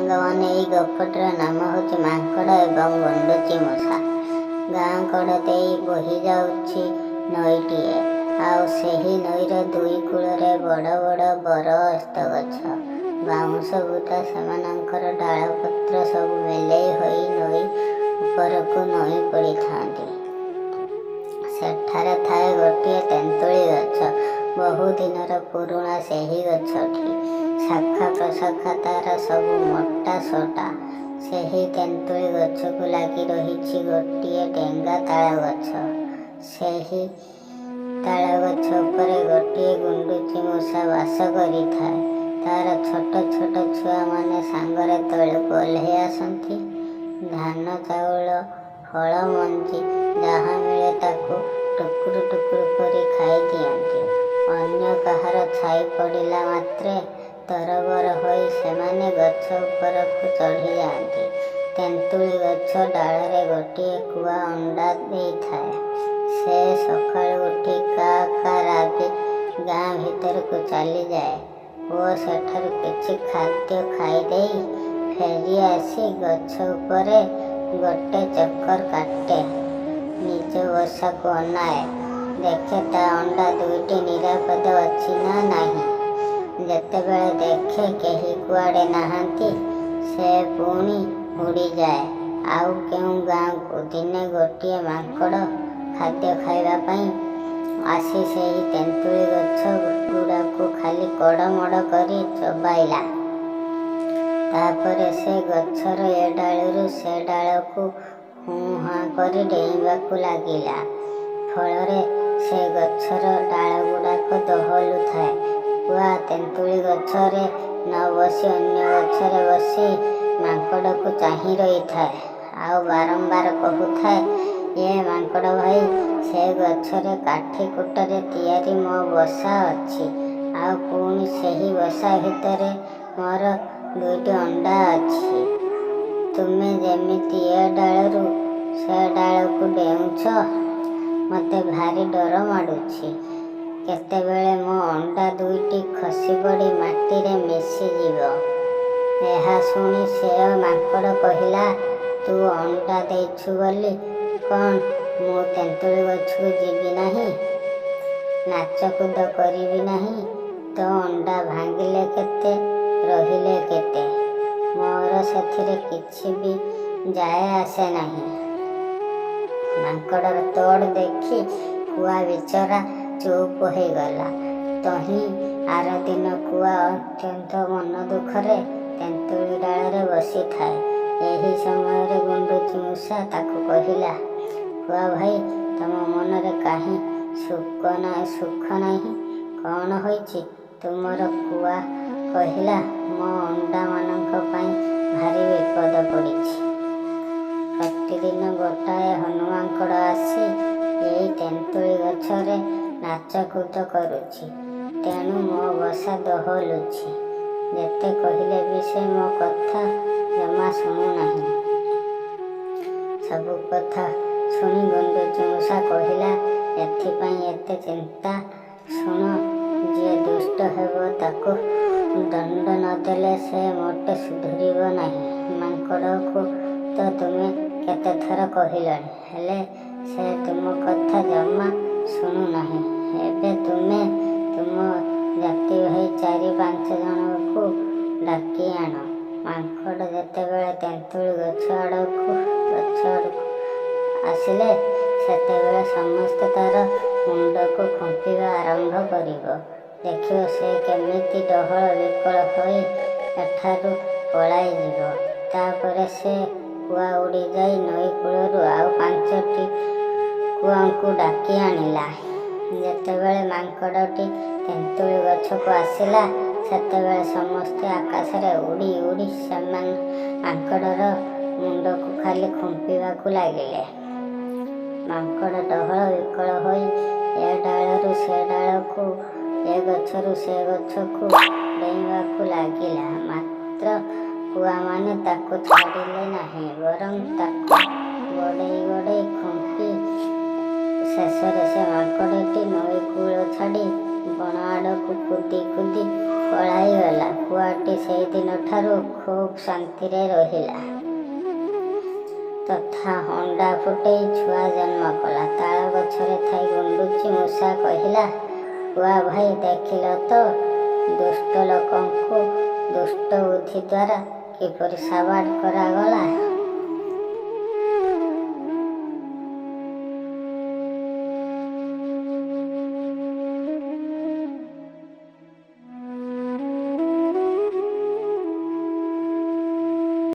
ସାଙ୍ଗମାନେ, ଏଇ ଗପଟିର ନାମ ହେଉଛି ମାଙ୍କଡ଼ ଏବଂ ଗୁଣ୍ଡୁଚି ମୂଷା। ଗାଁ କଡ଼ ଦେଇ ବୋହି ଯାଉଛି ନଈଟିଏ। ଆଉ ସେହି ନଈର ଦୁଇ କୂଳରେ ବଡ଼ ବଡ଼ ବର ଓସ୍ତ ଗଛ। ବାଉଁଶ ବୁଦା, ସେମାନଙ୍କର ଡାଳପତ୍ର ସବୁ ମେଲେଇ ହୋଇ ନଈ ଉପରକୁ ନଇଁ ପଡ଼ିଥାନ୍ତି। ସେଠାରେ ଥାଏ ଗୋଟିଏ ତେନ୍ତୁଳି ଗଛ। ବହୁ ଦିନର ପୁରୁଣା ସେହି ଗଛଟି। ଶାଖା ପ୍ରଶାଖା ତାର ସବୁ ମୋଟା ସୋଟା। ସେହି ତେନ୍ତୁଳି ଗଛକୁ ଲାଗି ରହିଛି ଗୋଟିଏ ଡେଙ୍ଗା ତାଳଗଛ। ସେହି ତାଳଗଛ ଉପରେ ଗୋଟିଏ ଗୁଣ୍ଡୁଚି ମୂଷା ବାସ କରିଥାଏ। ତାର ଛୋଟ ଛୋଟ ଛୁଆମାନେ ସାଙ୍ଗରେ ତଳକୁ ଓହ୍ଲେଇ ଆସନ୍ତି। ଧାନ, ଚାଉଳ, ଫଳ ମଞ୍ଜି ଯାହା ମିଳେ ତାକୁ ଟୁକୁରୁ ଟୁକୁରୁ କରି ଖାଇଦିଅନ୍ତି। ଅନ୍ୟ କାହାର ଛାଇ ପଡ଼ିଲା ମାତ୍ରେ ତରବର ହୋଇ ସେମାନେ ଗଛ ଉପରକୁ ଚଢ଼ିଯାଆନ୍ତି। ତେନ୍ତୁଳି ଗଛ ଡାଳରେ ଗୋଟିଏ କୁଆ ଅଣ୍ଡା ଦେଇଥାଏ। ସେ ସକାଳୁ ଉଠି କା କା ରାବି ଗାଁ ଭିତରକୁ ଚାଲିଯାଏ ଓ ସେଠାରୁ କିଛି ଖାଦ୍ୟ ଖାଇଦେଇ ଫେରିଆସି ଗଛ ଉପରେ ଗୋଟେ ଚକର କାଟେ। ନିଜ ବସାକୁ ଅନାଏ। ଦେଖେ ତା ଅଣ୍ଡା ଦୁଇଟି ନିରାପଦ ଅଛି ନା ନାହିଁ। ଯେତେବେଳେ ଦେଖେ କେହି କୁଆଡ଼େ ନାହାନ୍ତି, ସେ ପୁଣି ଉଡ଼ିଯାଏ ଆଉ କେଉଁ ଗାଁକୁ। ଦିନେ ଗୋଟିଏ ମାଙ୍କଡ଼ ଖାଦ୍ୟ ଖାଇବା ପାଇଁ ଆସି ସେହି ତେନ୍ତୁଳି ଗଛ ଗୁଡ଼ାକୁ ଖାଲି କଡ଼ମଡ଼ କରି ଚୋବାଇଲା। ତାପରେ ସେ ଗଛର ଏ ଡାଳରୁ ସେ ଡାଳକୁ ହୁଁ ହାଁ କରି ଡେଇଁବାକୁ ଲାଗିଲା। ଫଳରେ ସେ ଗଛର ଡାଳଗୁଡ଼ାକ ଦୋହଲୁଥାଏ। କୁଆ ତେନ୍ତୁଳି ଗଛରେ ନ ବସି ଅନ୍ୟ ଗଛରେ ବସି ମାଙ୍କଡ଼କୁ ଚାହିଁ ରହିଥାଏ। ଆଉ ବାରମ୍ବାର କହୁଥାଏ, "ଏ ମାଙ୍କଡ଼ ଭାଇ, ସେ ଗଛରେ କାଠି କୁଟାରେ ତିଆରି ମୋ ବସା ଅଛି। ଆଉ ପୁଣି ସେହି ବସା ଭିତରେ ମୋର ଦୁଇଟି ଅଣ୍ଡା ଅଛି। ତୁମେ ଯେମିତି ଏ ଡାଳରୁ ସେ ଡାଳକୁ ଡେଉଁଛ, ମୋତେ ଭାରି ଡର ମାଡ଼ୁଛି। କେତେବେଳେ ମୋ ଅଣ୍ଡା ଦୁଇଟି ଖସିପଡ଼ି ମାଟିରେ ମିଶିଯିବ।" ଏହା ଶୁଣି ସେ ମାଙ୍କଡ଼ କହିଲା, "ତୁ ଅଣ୍ଡା ଦେଇଛୁ ବୋଲି କ'ଣ ମୁଁ ତେନ୍ତୁଳି ଗଛକୁ ଯିବି ନାହିଁ? ନାଚକୁଦ କରିବି ନାହିଁ? ତୋ ଅଣ୍ଡା ଭାଙ୍ଗିଲେ କେତେ, ରହିଲେ କେତେ, ମୋର ସେଥିରେ କିଛି ବି ଯାଏ ଆସେ ନାହିଁ।" ମାଙ୍କଡ଼ର ତୋଡ଼ ଦେଖି କୁଆ ବିଚରା ଚୁପ୍ ହୋଇଗଲା। ତହିଁ ଆରଦିନ କୁଆ ଅତ୍ୟନ୍ତ ମନ ଦୁଃଖରେ ତେନ୍ତୁଳି ଡାଳରେ ବସିଥାଏ। ଏହି ସମୟରେ ଗୁଣ୍ଡୁଚି ମୂଷା ତାକୁ କହିଲା, "କୁଆ ଭାଇ, ତମ ମନରେ କାହିଁ ସୁଖ ନାହିଁ? କ'ଣ ହୋଇଛି ତୁମର?" କୁଆ କହିଲା, "ମୋ ଅଣ୍ଡାମାନଙ୍କ ପାଇଁ ଭାରି ବିପଦ ପଡ଼ିଛି। ପ୍ରତିଦିନ ଗୋଟାଏ ହନୁମାଙ୍କଡ଼ ଆସି ଏଇ ତେନ୍ତୁଳି ଗଛରେ ନାଚକୁଦ କରୁଛି। ତେଣୁ ମୋ ବସା ଦୋହଲୁଛି। ଯେତେ କହିଲେ ବି ସେ ମୋ କଥା ଜମା ଶୁଣୁନାହିଁ।" ସବୁ କଥା ଶୁଣି ଗୁଣ୍ଡୁଚି ମୂଷା କହିଲା, "ଏଥିପାଇଁ ଏତେ ଚିନ୍ତା? ଶୁଣ, ଯିଏ ଦୁଷ୍ଟ ହେବ ତାକୁ ଦଣ୍ଡ ନ ଦେଲେ ସେ ମୋଟେ ସୁଧୁରିବ ନାହିଁ। ମାଙ୍କଡ଼କୁ ତ ତୁମେ କେତେଥର କହିଲଣି, ହେଲେ ସେ ତୁମ କଥା ଜମା ଶୁଣୁନାହିଁ। ଏବେ ତୁମେ ତୁମ ଜାତିଭାଇ ଚାରି ପାଞ୍ଚ ଜଣଙ୍କୁ ଡାକି ଆଣ। ମାଙ୍କଡ଼ ଯେତେବେଳେ ତେନ୍ତୁଳି ଗଛ ଆଡ଼କୁ ଆସିଲେ, ସେତେବେଳେ ସମସ୍ତେ ତାର ମୁଣ୍ଡକୁ ଖୁମ୍ପିବା ଆରମ୍ଭ କରିବ। ଦେଖିବ ସେ କେମିତି ଡହଳ ବିକଳ ହୋଇ ଏଠାରୁ ପଳାଇଯିବ।" ତାପରେ ସେ କୁଆ ଉଡ଼ିଯାଇ ନଈ କୂଳରୁ ଆଉ ପାଞ୍ଚଟି କୁଆଙ୍କୁ ଡାକି ଆଣିଲା। ଯେତେବେଳେ ମାଙ୍କଡ଼ଟି ତେନ୍ତୁଳି ଗଛକୁ ଆସିଲା, ସେତେବେଳେ ସମସ୍ତେ ଆକାଶରେ ଉଡ଼ି ଉଡ଼ି ସେମାନେ ମାଙ୍କଡ଼ର ମୁଣ୍ଡକୁ ଖାଲି ଖୁମ୍ପିବାକୁ ଲାଗିଲେ। ମାଙ୍କଡ଼ ଡହଳ ବିକଳ ହୋଇ ଏ ଡାଳରୁ ସେ ଡାଳକୁ, ଏ ଗଛରୁ ସେ ଗଛକୁ ଡେଇଁବାକୁ ଲାଗିଲା। ମାତ୍ର କୁଆମାନେ ତାକୁ ଛାଡ଼ିଲେ ନାହିଁ, ବରଂ ତାକୁ ଗୋଡ଼େଇ ଗୋଡ଼େଇ ଖୁମ୍ପି ଶେଷରେ ସେ ମାଙ୍କଡ଼ଟି ନଈ କୂଳ ଛାଡ଼ି ବଣ ଆଡ଼କୁ କୁଦି କୁଦି ପଳାଇଗଲା। କୁଆଟି ସେହିଦିନଠାରୁ ଖୁବ୍ ଶାନ୍ତିରେ ରହିଲା। ତଥା ଅଣ୍ଡା ଫୁଟେଇ ଛୁଆ ଜନ୍ମ କଲା। ତାଳଗଛରେ ଥାଇ ଗୁଣ୍ଡୁଚି ମୂଷା କହିଲା, କୁଆ ଭାଇ, ଦେଖିଲ ତ ଦୁଷ୍ଟ ଲୋକଙ୍କୁ ଦୁଷ୍ଟ ବୁଦ୍ଧିଦ୍ୱାରା କିପରି ସାବାଡ଼ କରାଗଲା।